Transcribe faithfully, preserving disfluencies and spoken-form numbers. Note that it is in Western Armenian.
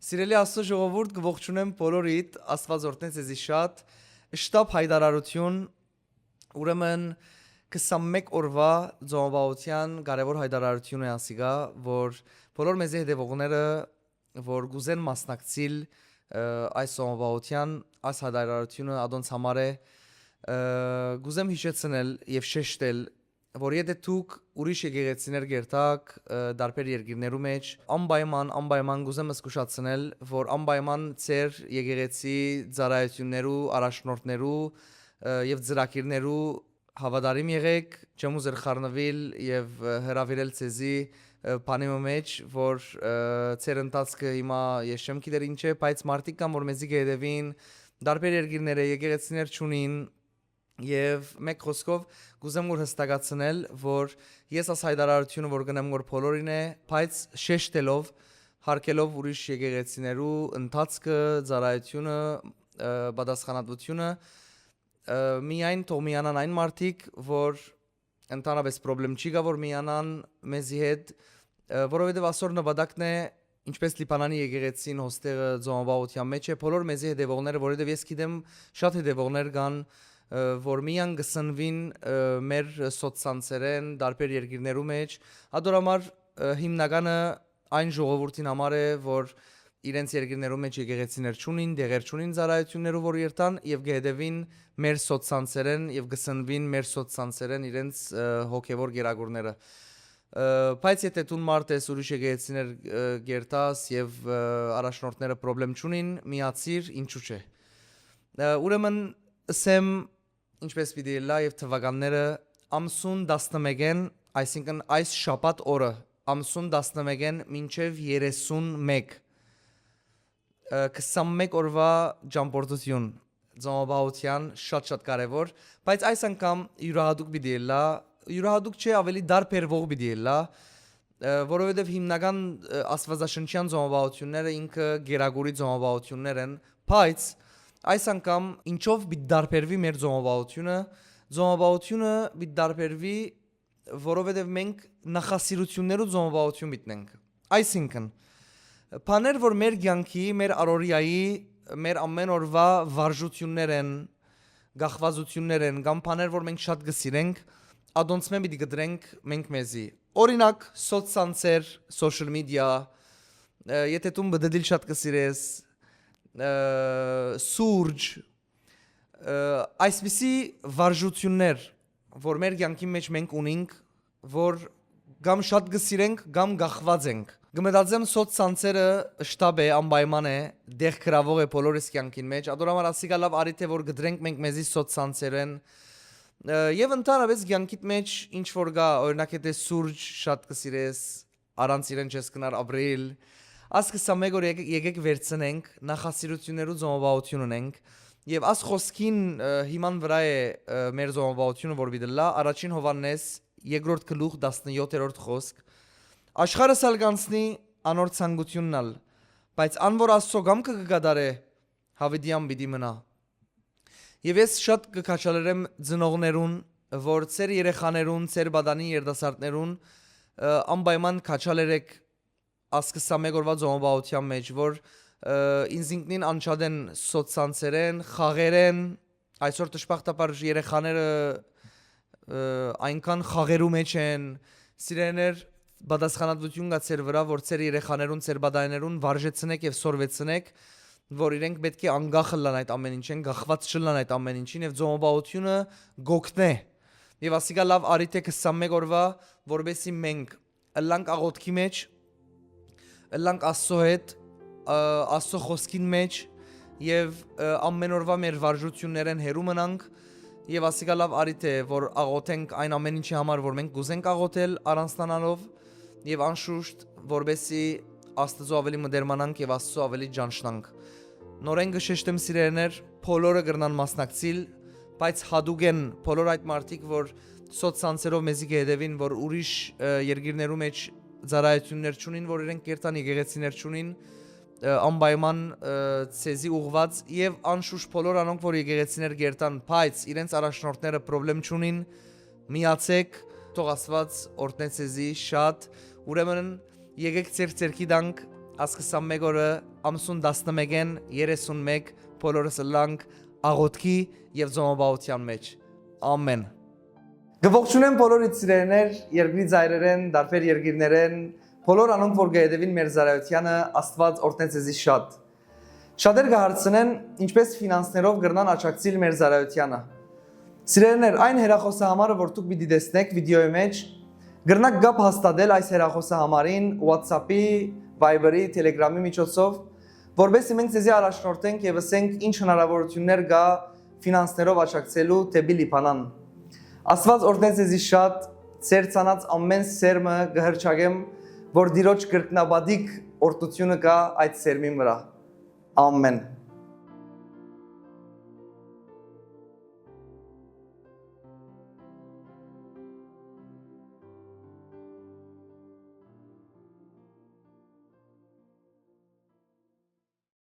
Սիրելի Աստուծոյ ժողովուրդ, կը ողջունեմ բոլորիդ, Աստուած օրհնե ձեզի շատ։ Շտապ հայտարարութիւն, ուրեմն քսանմէկ օրուայ ծովապահութեան կարեւոր հայտարարութիւն է ասիկա, որ բոլոր մեզի հետեւողները, որ կ'ուզեն մասնակցիլ, ը, այս ծովապահութեան, այս հայտարարութիւնը ատոնց համար է, ը, կ'ուզեմ յիշեցնել եւ շեշտել, որ եթէ դուք ուրիշ եկեղեցիներ կ'երթաք, ը, տարբեր երկիրներու մէջ, անպայման, անպայման կ'ուզեմ զգուշացնել, որ անպայման ձեր եկեղեցի ծառայութիւններու, առաջնորդներու, ը, եւ ծրագիրներու հաւատարիմ եղէք, չեմ ուզեր խառնուիլ եւ, ը, հրաւիրել ձեզի, ը, բանի մը մէջ, որ, ը, ձեր ընթացքը հիմա ես չեմ գիտեր ինչ է, բայց մարդիկ կան, որ մեզի կը հետեւին, տարբեր երկիրները եկեղեցիներ չունին, եւ մէկ խօսքով կ'ուզեմ որ հստակացնել, որ ես այս հայտարարութիւնը որ կ'ընեմ որ բոլորին է, բայց շեշտելով, հարգելով ուրիշ եկեղեցիներու ընթացքը, ծառայութիւնը, ը, պատասխանատվութիւնը, ը, միայն թող միանան այն մարդիկ, որ ընդհանրապես պրոբլեմ չի գա, որ միանան մեզի հետ, ը, որովհետեւ ասոր նպատակն է, ինչպես Լիբանանի եկեղեցին հոստեղը ծովապահութեան մէջ է, բոլոր մեզի հետեւողները, որովհետեւ ես գիտեմ, շատ հետեւողներ կան, ը, որ միան կը սնվին, ը, մեր սոցցանցերեն, տարբեր երկիրներու մէջ, ատոր համար, ը, հիմնականը այն ժողովուրդին համար է, որ իրենց երկիրներու մէջ եկեղեցիներ չունին, դեղեր չունին ծառայութիւններու որ երթան եւ կը հետեւին մեր սոցցանցերեն եւ կը սնվին մեր սոցցանցերեն իրենց, ը, հոգեվոր գերագուրները։ Ը, բայց եթէ դուն մարդ ես, ուրիշ եկեղեցիներ, ը, կ'երթաս եւ, ը, առաջնորդները պրոբլեմ չունին, միացիր, ինչու՞ չէ։ Ը, ուրեմն, ըսեմ, ինչպես պիտի ըլլայ եւ թուականները, ամսուն տասնմէկէն, այսինքն այս շաբաթ օրը, ամսուն տասնմէկէն մինչեւ երեսունմէկ, ը, քսանմէկ օրուայ ճամբորդութիւն, ծովապահութեան շատ-շատ կարեւոր, բայց այս անգամ իւրահատուկ պիտի ըլլայ, իւրահատուկ չէ, ավելի տարբերվող պիտի ըլլայ, ը, որովհետեւ հիմնական, ը, աստվածաշնչեան ծովապահութիւնները ինքը գերագուրի ծովապահութիւններ են, բայց այս անգամ ինչով պիտի տարբերվի մեր ծովապահութիւնը, ծովապահութիւնը պիտի տարբերվի, որովհետեւ մենք նախասիրութիւններու ծովապահութիւն պիտի ունենք։ Այսինքն, բաներ, որ մեր կեանքի, մեր առօրեայի, մեր ամէն օրուայ վարժութիւններ են, կախվածութիւններ են, կամ բաներ, որ մենք շատ կը սիրենք, ատոնցմէ պիտի կտրենք մենք մեզի։ Օրինակ, սոցցանցեր, social media, ը, եթէ դուն բդդիլ շատ կը սիրես, ը, սուրճ, ը, այսպիսի վարժութիւններ, որ մեր կեանքի մէջ մենք ունինք, որ կամ շատ կը սիրենք, կամ կախված ենք։ Կը մտածեմ, սոցցանցերը շտապ է, անպայման է, դեղ գրաւող է բոլորիս կեանքին մէջ, ատոր համար ասիկա լաւ առիթ է, որ կտրենք մենք մեզի սոցցանցերեն, ը, եւ ընդհանրապես կեանքիդ մէջ ինչ որ կա, օրինակ, եթէ սուրճ շատ կը սիրես, առանց իրեն չես կնար ապրիլ, աս քսանմէկ օր եկեք, եկեք վերցնենք, նախասիրութիւններու ծովապահութիւն ունենք, եւ աս խօսքին, ը, հիման վրայ է, ը, մեր ծովապահութիւնը որ պիտի ըլլայ, առաջին Յովհաննէս, երկրորդ գլուխ, տասնեթերորդ խօսք. «Աշխարհս ալ կանցնի, անոր ցանկութիւնն ալ, բայց ան որ Աստծո կամքը կը կատարէ, յաւիտեան պիտի մնայ»։ Եւ ես շատ կը քաջալերեմ ծնողներուն, որ ձեր երեխաներուն, ձեր պատանին երիտասարդներուն, ը, անպայման քաջալերեք աս քսանմէկ օրուայ ծովապահութեան մէջ, որ, ը, ինքզինքնին անջատեն սոցցանցերեն, խաղերեն, այսօր դժբախտաբար երեխաները, ը, այնքան խաղերու մէջ են, սիրեներ, պատասխանատվութիւն կա ձեր վրայ, որ ձեր երեխաներուն, ձեր պատանիներուն վարժեցնեք եւ սորվեցնեք, որ իրենք պէտք է անկախ ըլլան այդ ամէն ինչէն, կախված չըլլան այդ ամէն ինչին, եւ ծովապահութիւնը կօգնէ։ Եւ ասիկա լաւ առիթ է քսանմէկ օրուայ, որպեսզի մենք ըլլանք աղօթքի մէջ, ըլլանք Աստծո հետ, ը, Աստծո խօսքին մէջ եւ, ը, ամէն օրուայ մեր վարժութիւններէն հեռու մնանք եւ ասիկա լաւ առիթ է, որ աղօթենք այն ամէն ինչի համար, որ մենք կ'ուզենք աղօթել առանձնանալով եւ անշուշտ, որպեսզի Աստծո ավելի մտերմանանք եւ Աստծո ավելի ճանչնանք։ Նորէն կը շեշտեմ, սիրելիներ, բոլորը կրնան մասնակցիլ, բայց յատուկեն բոլոր այդ մարդիկ, որ սոցցանցերով մեզի կը հետեւին, որ ուրիշ, ը, երկիրներու մէջ ծառայութիւններ չունին, որ իրենք կերթան, եկեղեցիներ չունին, ը, անպայման, ը, ձեզի ուղղված եւ անշուշտ բոլոր անոնք, որ եկեղեցիներ կերթան, բայց իրենց առաջնորդները պրոբլեմ չունին, միացեք, թող Աստուած օրհնե ձեզի շատ, ուրեմն եկեք ձեր ձեռքի տանք Աս քսանմեկ օրը, ամսուն տասնմէկէն երեսունմէկ, բոլորս ըլլանք աղօթքի եւ ծոմապահութեան մէջ։ Ամեն։ Կը ողջունեմ բոլոր իմ սիրելիներ, երկրի ծայրերէն, տարբեր երկիրներէն, բոլոր անոնք, որ կը հետեւին մեր ծառայութեանը, Աստուած օրհնեց զի շատ։ Շատեր կը հարցնեն, ինչպէս ֆինանսներով կրնան աջակցիլ մեր ծառայութեանը։ Սիրելիներ, այն հեռախոսահամարը, որ դուք պիտի տեսնէք վիդեոյի մէջ, կրնաք կապ հաստատել այս հեռախոսահամարին WhatsApp-ի, Viber-ի, Telegram-ի միջոցով, որպեսզի մենք ձեզի առաջնորդենք եւ ըսենք ինչ հնարավորություններ կայ ֆինանսներով աջակցելու դէպի Լիբանան։ Աստուած օրհնեց ձեզի շատ, ձեր ցանած ամէն սերմը կը հռչակեմ, որ Տիրոջ կրկնապատիկ օրհնութիւնը կայ այդ սերմին վրայ։ Ամեն։